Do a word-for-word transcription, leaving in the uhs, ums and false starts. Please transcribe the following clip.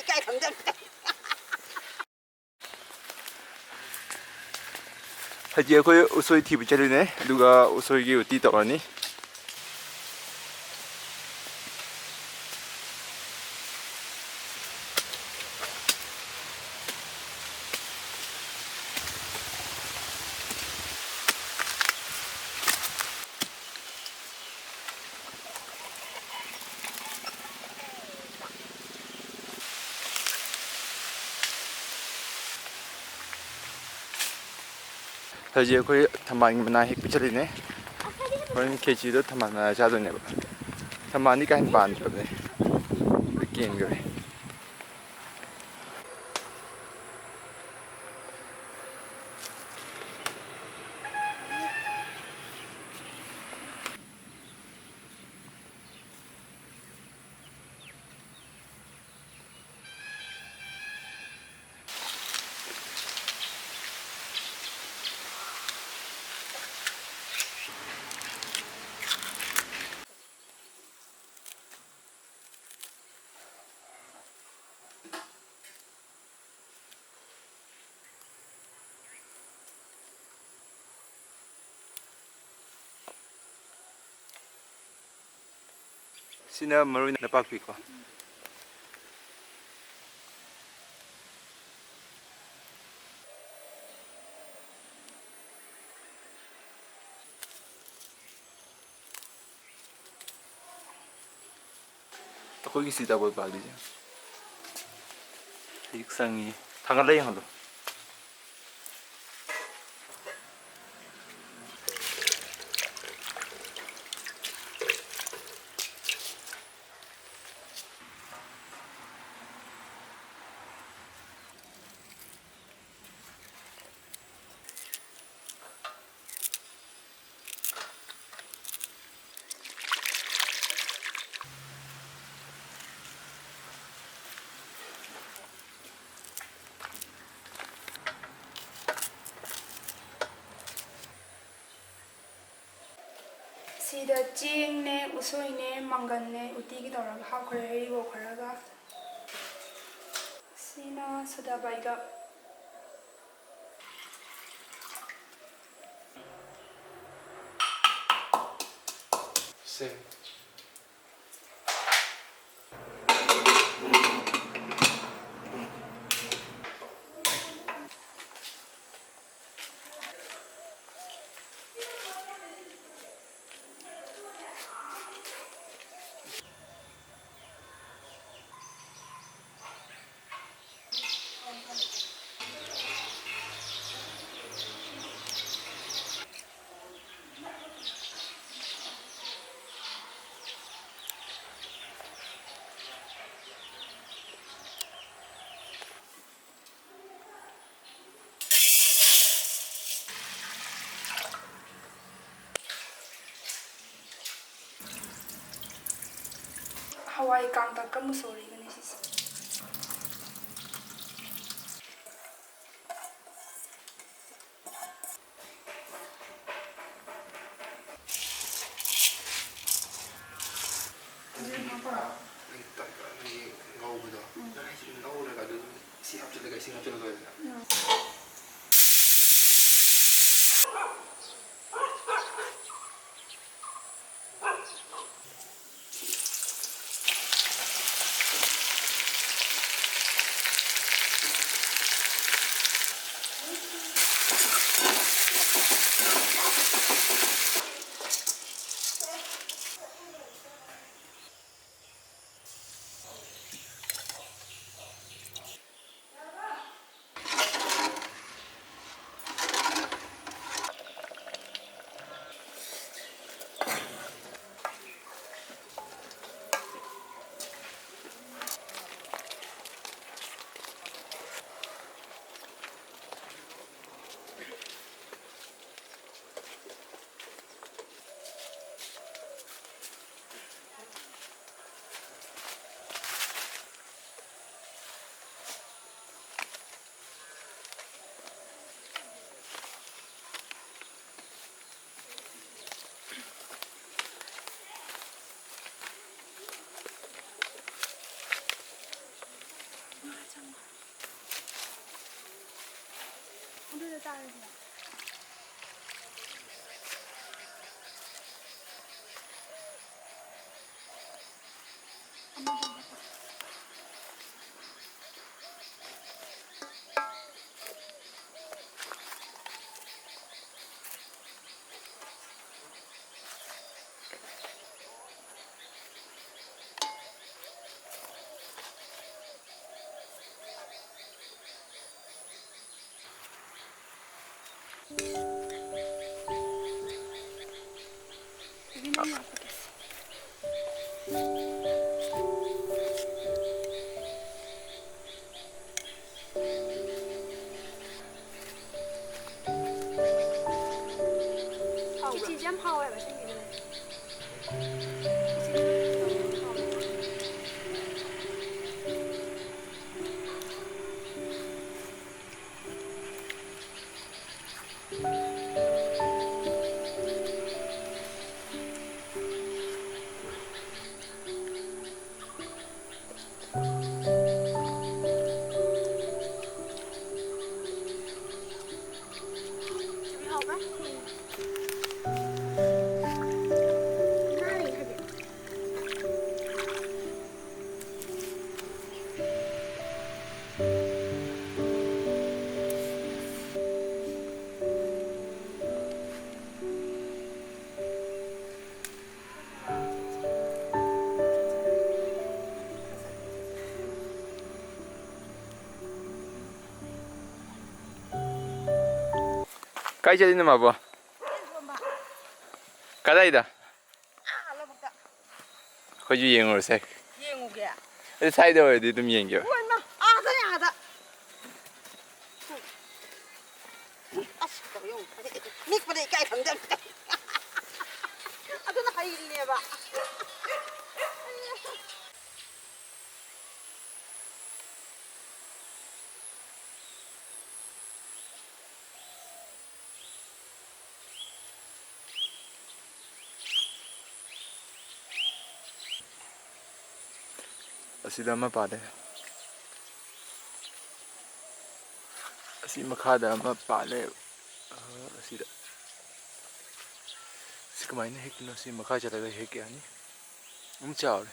ꯀꯥꯏ ꯈꯪꯗꯦ꯫ ꯍꯧꯖꯤꯛ ꯑꯩꯈꯣꯏ ꯎꯁꯣꯏ ꯊꯤꯕ ꯆꯠꯂꯤꯅꯦ, ꯑꯗꯨꯒ ꯎꯁꯣꯏꯒꯤ ꯎꯇꯤ ꯇꯧꯔꯅꯤ꯫ ꯍꯧꯖꯤꯛ ꯑꯩꯈꯣꯏ ꯊꯝꯕꯥꯜꯒꯤ ꯃꯅꯥ ꯍꯦꯛꯄ ꯆꯠꯂꯤꯅꯦ꯫ ꯍꯣꯔꯦꯟ ꯈꯦꯆꯤꯗꯣ ꯊꯝꯕꯥꯜ ꯃꯅꯥ ꯆꯥꯗꯣꯏꯅꯦꯕ꯫ ꯊꯝꯕꯥꯜꯗꯤ ꯀꯥ ꯍꯦꯟꯅ ꯄꯥꯟꯗ꯭ꯔꯕꯅꯦ, ꯂꯣꯏ ꯀꯦꯟꯈ꯭ꯔꯦ꯫ ꯁꯤꯅ ꯃꯔꯣꯏ ꯅꯄꯥꯛꯄꯤꯀꯣ꯫ ꯑꯩꯈꯣꯏꯒꯤ ꯁꯤꯇꯥꯕꯣꯜ ꯄꯥꯜꯂꯤꯁꯦ ꯍꯧꯖꯤꯛ ꯆꯪꯉꯤ꯫ ꯊꯥꯡꯒꯠꯂ ꯌꯦꯡꯍꯜꯂꯣ꯫ ꯁꯤꯗ ꯆꯦꯡꯅꯦ, ꯎꯁꯣꯏꯅꯦ, ꯃꯪꯒꯟꯅꯦ, ꯎꯇꯤꯒꯤ ꯇꯧꯔꯒ ꯍꯥꯞꯈ꯭ꯔꯦ, ꯍꯩꯔꯤꯕꯣꯞ ꯈꯔꯒ꯫ ꯑꯥ, ꯁꯣꯗꯥ ꯕꯥꯏꯒꯞ꯫ ꯁꯦꯝ꯫ ꯍꯋꯥꯏ ꯀꯥꯡꯇꯛꯀ ꯃꯨꯁꯣꯔꯤꯒꯅꯤ ꯁꯤꯁꯦ꯫ ꯑꯗꯨꯗꯤ ꯅꯪꯒꯤ ꯉꯧꯕꯗꯣ, ꯎꯝ꯫ ꯅꯪ ꯍꯥꯏꯁꯦ ꯉꯧꯔꯒ ꯑꯗꯨ ꯑꯗꯨꯝ ꯏꯁꯤꯡ ꯍꯥꯞꯆꯤꯜꯂꯒ ꯏꯁꯤꯡ ꯍꯥꯞꯆꯤꯜꯂꯒ ꯂꯣꯏꯔꯦꯗꯅ꯫ ꯎꯝ꯫ ꯑꯗꯨꯗ ꯆꯥꯔꯁꯤꯔ? ꯈꯦꯆꯤꯁꯦ ꯌꯥꯝ ꯍꯥꯎꯋꯦꯕ ꯑꯁꯦꯡꯕꯒꯤꯅꯦ꯫ ꯀꯥꯏ ꯆꯠꯂꯤꯅꯣ ꯃꯥꯕꯣ? ꯀꯗꯥꯏꯗ? ꯑꯥ, ꯂꯧꯕꯨꯛꯇ꯫ ꯑꯩꯈꯣꯏꯁꯨ ꯌꯦꯡꯉꯨꯔꯁꯦ꯫ ꯌꯦꯡꯉꯨꯒꯦ꯫ ꯑꯗꯨ ꯁ꯭ꯋꯥꯏꯗ ꯑꯣꯏꯔꯗꯤ ꯑꯗꯨꯝ ꯌꯦꯡꯒꯦꯕ꯫ ꯍꯣꯏ, ꯃꯥ, ꯑꯥꯗꯅꯦ, ꯑꯥꯗ꯫ ꯑꯁ, ꯇꯧ ꯌꯦꯡꯉꯨ꯫ ꯅꯤꯛꯄꯗ ꯏꯀꯥꯏ ꯈꯪꯗꯦ꯫ ꯑꯗꯨꯅ ꯍꯩꯔꯤꯅꯦꯕ꯫ ꯑꯁꯤꯗ ꯑꯃ ꯄꯥꯜꯂꯦ꯫ ꯁꯤ ꯃꯈꯥꯗ ꯑꯃ ꯄꯥꯜꯂꯦ꯫ ꯑ, ꯑꯁꯤꯗ꯫ ꯁꯤ ꯀꯃꯥꯏꯅ ꯍꯦꯛꯇꯣꯏꯅꯣ? ꯁꯤ ꯃꯈꯥ ꯆꯠꯂꯒ ꯍꯦꯛꯀꯦ ꯍꯥꯏꯅꯤ꯫ ꯑꯃꯨꯛ ꯆꯥꯎꯔꯦ꯫